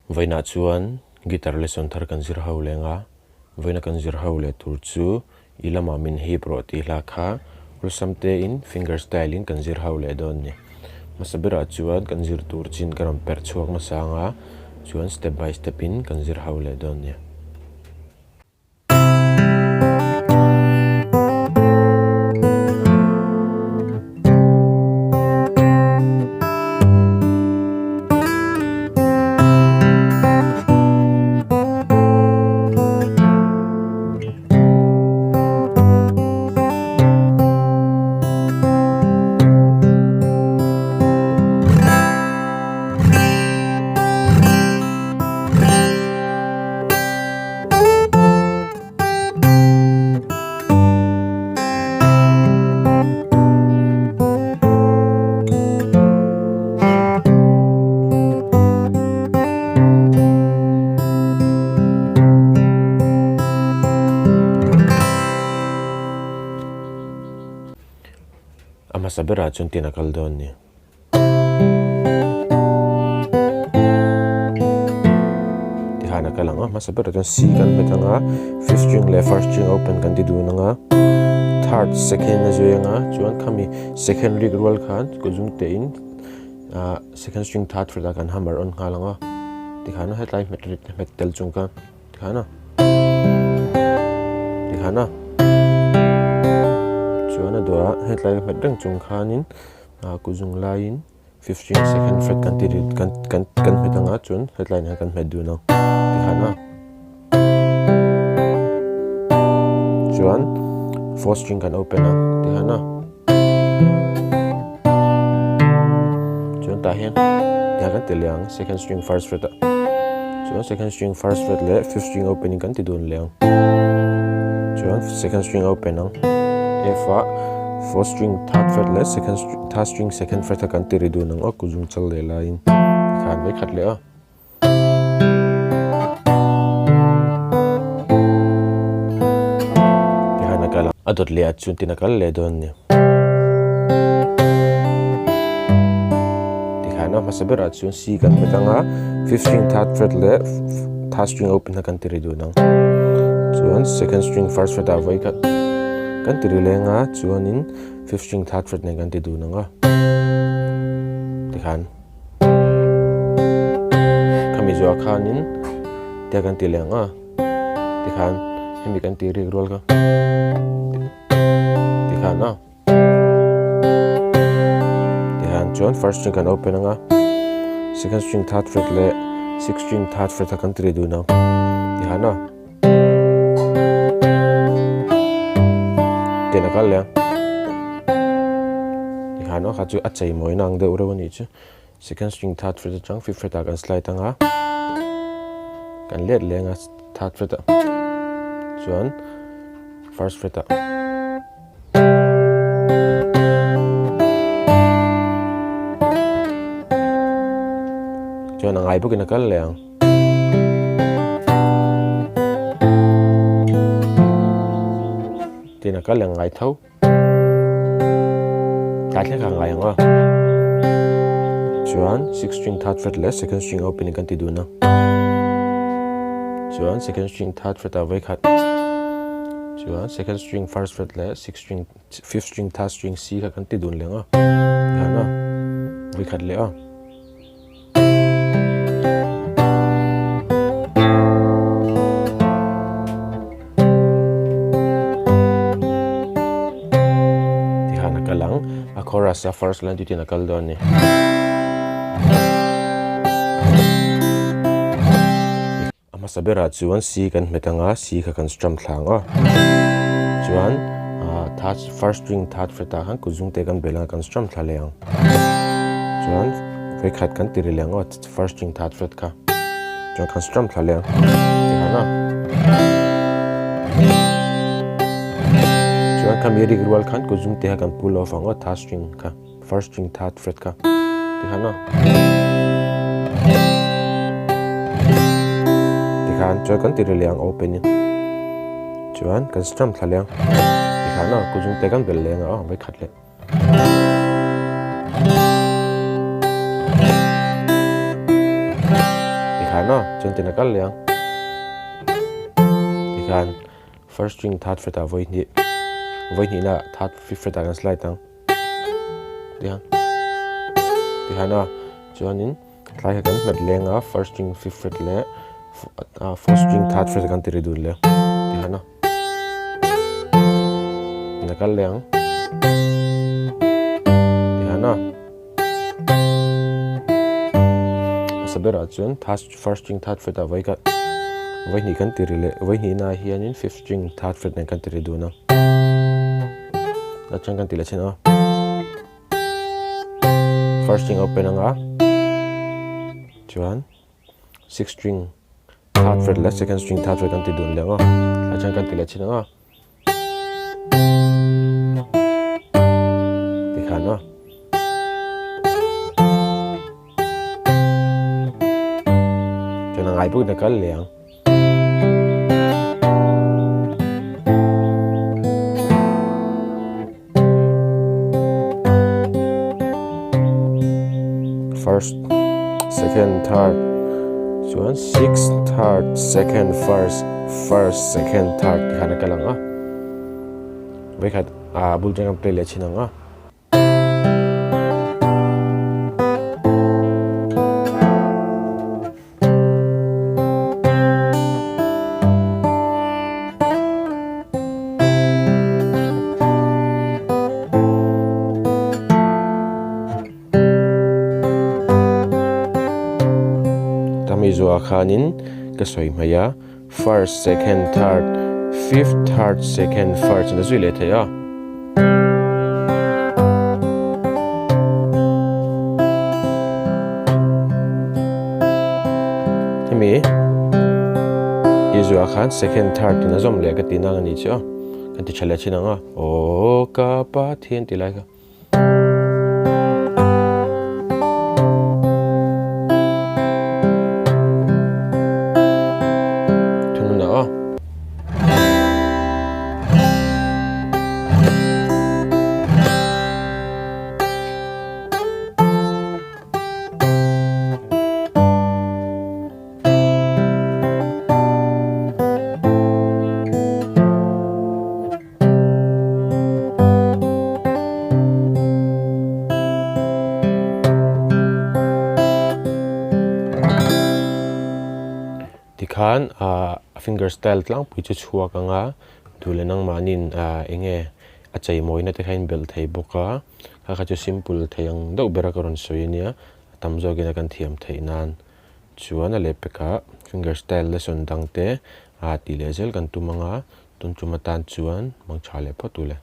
Vawiinah chuan guitar lesson thar kan zir ho leng a, vawiina kan zir ho leh tur chu i lamah min hip rawh tih hla kha awlsam tein finger style in kan zir ho leh dawn a ni. Hmasa berah chuan kan zir tur chin ka rawn perh chhuak nasa ang a, chuan step by step in kan zir ho leh dawn a ni. A hmasa berah chuan tin a kal dawn a ni. Tihan a kal ang a, hmasa berah chuan C kan hmet ang a, fifth string leh first string open kan ti dun ang a, third second a zui ang a, chuan khami second rik rual khan kawzung te in ah second string third fret ah kan hammer on nghal ang a, tikhan hetlai hmet rit hmet tel chung khan tikhan a tikhan a chuan a dawrah hetlai hmet reng chung khanin. A kut zung laiin fifth string second fret kan ti ri kan kan kan hmet ang a chuan hetlai ah hian kan hmet dun ang tikhan a chuan fourth string kan open a tikhan a chuan tah hian tihian kan ti leh ang second string first fret ah chuan second string first fret leh fifth string open in kan ti dun leh ang chuan second string open ang F ah. Fourth string third fret leh second string third string second fret kha kan ti ri dun ang aw kuzung chal leh laiin tikhan mai khat leh a. Tikhan a kal a, a dawt leh ah chuan tin a kal leh dawn a ni. Tikhan a hmasa berah chuan C kan hmet ang a, fifth string third fret leh third string open kha kan ti ri dun ang. Chuan second string first fret ah vawi khat. Kan ti ri leng a chuanin fifth string third fret nen kan ti dun ang a tikhan khami zuah khanin tia kan ti leh ang a tikhan hemi kan ti rik rual kha tikhan a tikhan chuan first string kan open ang a second string third fret leh sixth string third fret kha kan ti ri dun ang tikhan a. Tin a kal leh a tikhan aw kha chu a chei mawi na ang deuh reuh a nih chu second string third fret atang fifth fret ah kan slide ang a kan let leh ang a third fret ah chuan first fret ah. Chuan a ngai bawkin a kal leh ang. Tin a kal leh ngai tho. Tlai thleng kha a ngai ang a. Chuan sixth string third fret leh second string opening kan ti dun a. Chuan second string third fret ah vawikhat. Chuan second string first fret leh sixth string fifth string third string C kha kan ti dun leh ang a. Tikhan a vawikhat leh a. Tikhan a kal ang a chorus a first line chu tin a kal dawn a ni. A hmasa berah chuan C kan hmet ang a, C kha kan strum thla ang a. Chuan ah third first string third fret ah khan kut zungte kan belh ang a kan strum thla leh ang. Chuan vawikhat kan ti ri leh ang aw first string third fret kha. Chuan kan strum thla leh ang tikhan a. Chuan khami rik rual khan kut zungte kha kan pull off ang aw third string kha. First string third fret kha tikhan a tikhan chuan kan ti ri leh ang open in chuan kan strum thla leh ang tikhan a kuzung te kan bel leh ang a vai khat leh tikhan. Tikhan aw, chuan tin a kal leh ang. Tikhan first string third fret ah vawi hnih, vawi hnihna ah third fifth fret ah kan slide ang. Tikhan, tikhan aw, chuanin tlai kha kan hmet leng a, first string fifth fret leh fourth string third fret kan ti ri dun leh. Tikhan aw. Tin a kal leh ang. Tikhan aw. Hmasa berah chuan first string third fret ah vawi khat vawi hnih kan ti ri leh vawi hnihna ah hianin fifth string third fret nen kan ti ri dun a a chuan kan ti leh chin a first string a open anga chuan sixth string third fret leh second string third fret kan ti dun leh ang a a chuan kan ti leh chin anga. Tikhan aw. Chuan a ngai bawk na kal leh ang. First, second, third chuan sixth, third, second, first, first, second, third ti khan a kal ang a. Vawikhat ah bul tang kan play leh thin ang a. Tami zuah khanin ka sawi hmai a, first, second, third, fifth, third, second, first in a zui leh thei a. Hemi tih zuah khan second third in a zawm leh ka tih nang a ni chu a, kan ti tha leh thin ang a, aw ka Pathian tih lai kha. Thununa aw. Tikhan ah finger style tlangpui chu chhuak ang a duh leh nangmahniin ah eng nge a chei mawina te kha in belh thei bawk a kha kha chu simple thei ang deuh ber a ka rawn sawi ania a tam zawkin a kan thiam theih nan chuan a lehpekah finger style lesson dang te ah tih leh zel kan tum ang a tun tum atan chuan mangtha leh phawt u le.